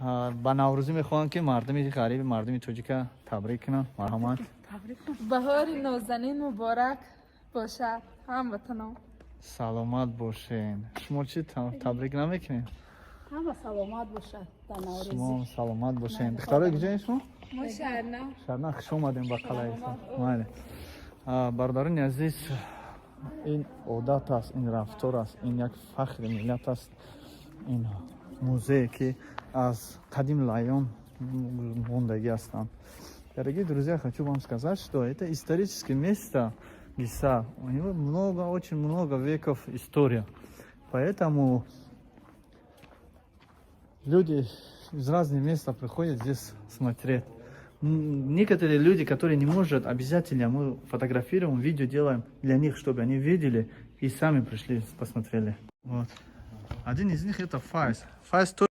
Ба Наврӯзӣ мехоҳанд, ки мардуми ғариби мардуми тоҷика табрик кунанд. Марҳамат. Баҳори нозанин муборак бошад, ҳамватанон. Саломат бошен. Шумо чӣ, табрик намекунед? Ҳама саломат бошад дар Наврӯзӣ. Шумо саломат бошен. Духтарои, куҷои шумо? Мо Шаҳрна. Шаҳрна. Хуш омадем ба қалъаи. Майли, бародарони азиз, ин одат аст, ин рафтор аст, ин як фахри миллат аст. Ин музее, ки аз қадим айём мондагӣ ҳастанд. Дорогие друзья, хочу вам сказать, что это историческое место Гисар. У него много, очень много веков история. Поэтому люди из разных мест приходят здесь смотреть. Некоторые люди, которые не могут, обязательно мы фотографируем, видео делаем для них, чтобы они видели и сами пришли, посмотрели. Вот. Один из них — это Файз. Файз тоже.